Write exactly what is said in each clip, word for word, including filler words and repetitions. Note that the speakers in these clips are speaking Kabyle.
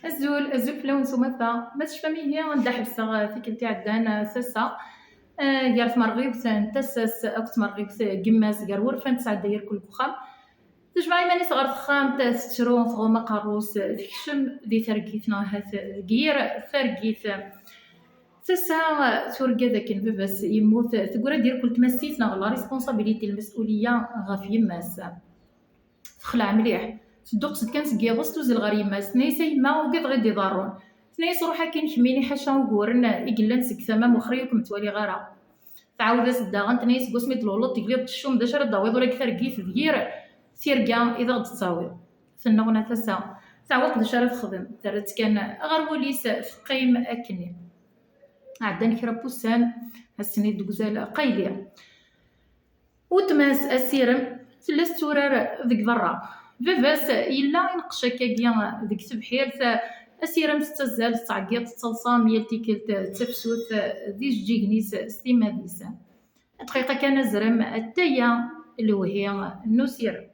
Azul, azul fell-awen s umata. Ma tecfam ihi anda ḥebseɣ tikkelt iɛeddan, tasa, eh, gar tmerɣiwt n tasa-s akked tmerɣiwt n yemma-s, gar wurfan tesɛedda irkel deg uxxam. Tejmeɛ iman-is ɣer texxamt, tettru, tɣumm aqerru-s, tekcem di targit neɣ ahat deg yir targit. Tasa turga d akken baba-s yemmut, teggra-d irkel tmassit neɣ la responsabilité, lmes'uliya ɣef yemma-s. Texleɛ mliḥ. Tedduqes-d kan seg yiḍes, tuzzel ɣer yemma-s, tenna-yas: "A yemma, ugadeɣ i d-iḍerrun." Tenna-yas: "Ruḥ akkin kemmini, ḥaca uguren i yellan seg tama, wexxer-iyi ur kem-ttwaliɣ ara." Tɛawed-as-d daɣen, tenna-yas: "Seg wasmi d-tluleḍ tegliḍ teccum, d acu ara d-tawiḍ, ula deg targit d yir tirga i d aɣ-d-tettawiḍ." Tennuɣna tasa, teɛweq d acu ara texdem, terra-tt kan ɣer wul-is, teqqim akkenni. Ɛeddan kra n wussan, ass-nni deg uzal qayli. Weltma-s Asirem tella tetturar deg berra. Baba-s yella ineqqec akkagi deg tebḥirt. Asirem tettazzal, tettɛeggiḍ, tettaḍsa, am yal tikkelt d tafsut d ijeǧǧigen-is s timmad-is. Dqiqa kan azrem, attaya lewhi n usirem.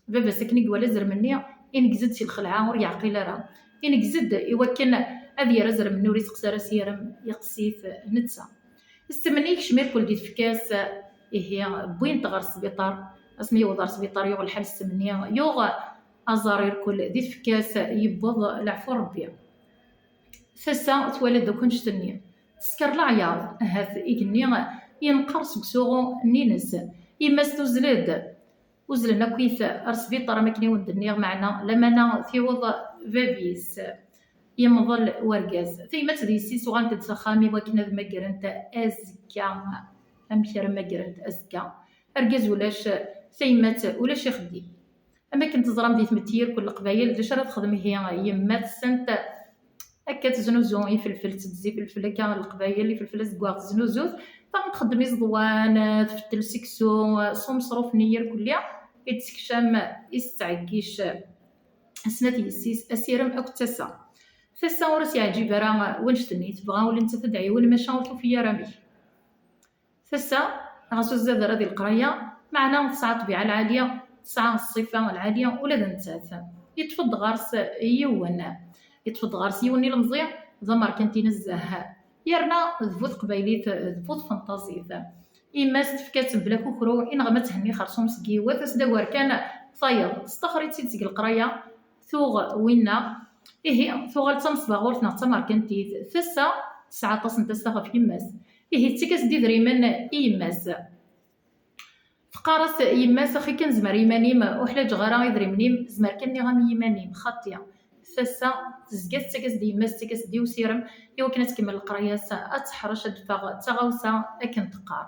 Baba-s akken i iwala azrem-nni, ineggez-d si lxelɛa, ur yeɛqil ara. Ineggez-d i wakken ad yerr azrem-nni ur iseqsi ara Asirem, yeqqes-it netta. Ssem-nni yekcem irkel di tfekka-s, ihi wwin-t ɣer sbiṭar. Asmi yewweḍ ɣer sbiṭar, yuɣ lḥal ssem-nni yuɣ aẓar irkel di tfekka-s, yewweḍ leɛfu n Rebbi. Tasa twala-d akk annect-nni. Tesker leɛyaḍ, ahat igenni yenqer seg usuɣu-nni-ines. Yemma-s tuzzel-d. Uzzlen akkit ar sbiṭar, am akken i wen-d-nniɣ, meɛna lamana tiweḍ bab-is, yemḍel wergaz. Tayemmat d yessi-s uɣalent-d s axxam i wakken ad magrent azekka. Amek ara magrent azekka? Argaz ulac, tayemmat ulac ixeddim. Am akken teẓram di tmetti irkel n Leqbayel, d acu ara texdem ihi yemma-tsent? Akka teznuzu ifelfel, teddez ifelfel akka n Leqbayel, ifelfel azeggaɣ teznuzu-t. Daɣen txeddem iẓeḍwan, tfettel seksu, s umeṣruf-nni irkelli i d-tekcam, i s-tettɛeggic snat yessi-s, Asirem akked Tasa. Tasa ur as-yeɛǧib ara wannect-nni, tebɣa ula nettat ad d-tɛiwen, maca ur tufi ara amek. Tasa, ɣas ur tzader ara di leqraya, meɛna tesɛa ṭṭbiɛa lɛali, tesɛa ṣṣifa lɛali ula d nettat. Yeṭṭef-d ɣer-s yiwen, yeṭṭef-d ɣer-s yiwen n ilemẓi d amerkanti nezzeh, yerna d bu teqbaylit, d bu tfenṭazit. Yemma-s tefka-tt mebla kukru, ineɣ ma thenni xersum seg yiwet, as-d awer kan tayeḍ, testaxer-itt-id seg leqraya, tuɣ winna. Ihi, tuɣal d tamesbaɣurt neɣ d tamerkantit. Tasa tesɛa aṭas n tasa ɣef yemma-s. Ihi, tettak-as-d idrimen i yemma-s. Teqqar-as yemma-s: "Axi kan zmer i yiman-im, ur ḥlaǧeɣ ara idrimen-im, zmer kan nniɣ-am i yiman-im, xaṭi." Tasa tezga tettak-as-d i yemma-s, tettak-as-d i Usirem, i wakken ad tkemmel leqraya-s, ad teḥrec, ad d-teffeɣ d taɣawsa akken teqqar.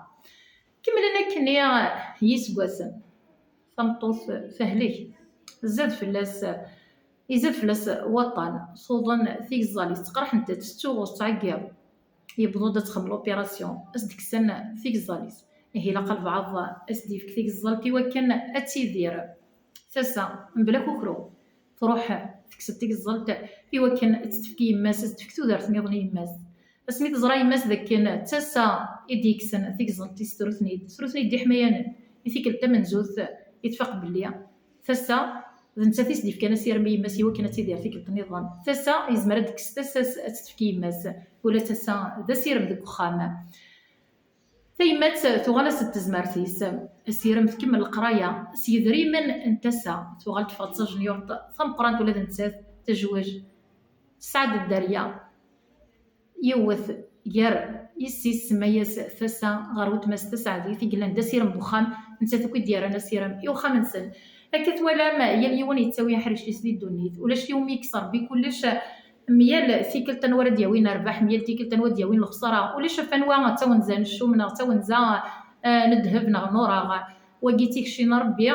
Kemmlen akkenni yiseggasen. Tameṭṭut tehlek. Zad fell-as, izad fell-as waṭṭan. Tuḍen tigeẓẓal-is, teqreḥent-tt, tettsuɣu, tettɛeggiḍ. Yewweḍ-d ad texdem l'opération, ad s-d-kksen tigeẓẓal-is. Ihi ilaq albaɛḍ ad s-d-yefk tigeẓẓalt i wakken ad tidir. Tasa, mebla kukru, truḥ tekkes-d tigeẓẓalt i wakken ad tt-tefk i yemma-s, ad s-d-tefk tudert nniḍen i yemma-s. Asmi teẓra yemma-s d akken d Tasa i d-yekksen tigeẓẓalt-is, tru-ten-id, tru-ten-id d iḥmayanen. I tikkelt tamenzut i tfaq belli Tasa d nettat i s-d-yefkan asirem i yemma-s i wakken ad tidir tikkelt nniḍen. Tasa yezmer ad d-tekkes tasa-s ad tt-tefk i yemma-s, ula d Tasa d asirem deg uxxam. Tayemmat tuɣal-as-d tezmert-is, asirem tkemmel leqraya, s yedrimen n Tasa tuɣal teffeɣ d tajnyurt tameqqrant ula d nettat tejwej. Tesɛa-d dderya, yiwet gar yessi-s tsemma-yas Tasa ɣer weltma-s Taseɛdit i yellan d asirem n uxxam, nettat akk i d-yerran asirem i uxxam-nsen. Akka twalam yal yiwen yettawi aḥric-is di ddunit, ulac iwumi yekkes Rebbi kullec. Myal tikkelt anwa ara d-yawin rrbeḥ, myal tikkelt anwa ad d-yawin lexsara. Ulac ɣef anwa d tawenza n ccum neɣ d tawenza, eh, n ddheb neɣ n ureɣ. Wagi d tikci n Rebbi.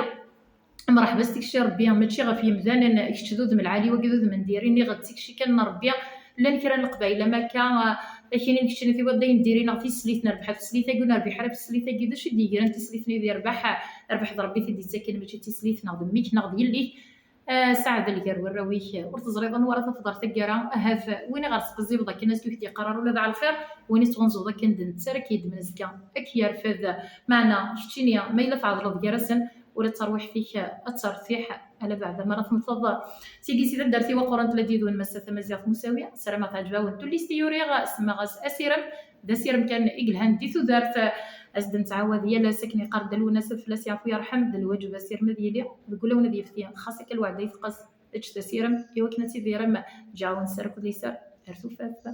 Mreḥba s tikci n Rebbi, mačči ɣef yemdanen. Kečč d udem lɛali, wagi d udem n diri. Niɣ d tikci kan n Rebbi. Llan kra n leqbayel am akka, eh, ak-inin keččini tiwiḍ d ayen n diri neɣ tislit, nerbeḥ ɣef teslit-agi ur nerbiḥ ara ɣef teslit-agi. D acu i d-yegran tislit-nni d irbeḥ? Rrbeḥ d Rebbi i t-id-yettaken, mačči d tislit neɣ d mmi-k neɣ d yelli-k. Ah, saɛd lger warraw-ik, ur teẓriḍ anwa ara tafeḍ ar taggara. Ahat win i ɣer tesqizzibeḍ akken ad k-yeqqar ara ula d ɛelxir, win i tettɣunzuḍ akken d netta ara k-yeddmen azekka, ad k-yerfed. Meɛna keččini, ma yella tɛeḍleḍ gar-asen, ula d tarwiḥt-ik ad tertiḥ, ala beɛda ma ara temmteḍ. Tigi si taddart-iw aqurant la d-yidun massa tamaziɣt Musawi, ssarameɣ teɛǧeb-awen tullist i uriɣ, semmaɣ-as Asirem. D asirem kan i yelhan di tudert, ad s-d-nettɛawad yal ass akken yeqqar Dda Lwennas ad fell-as yeɛfu yerḥem, d lwaǧeb asirem ad yili deg wulawen ad yefti, xas akka lweɛda i teqqes, eččet asirem i wakken ad tidirem, ǧǧiɣ-awen sser akked liser, ar tufat.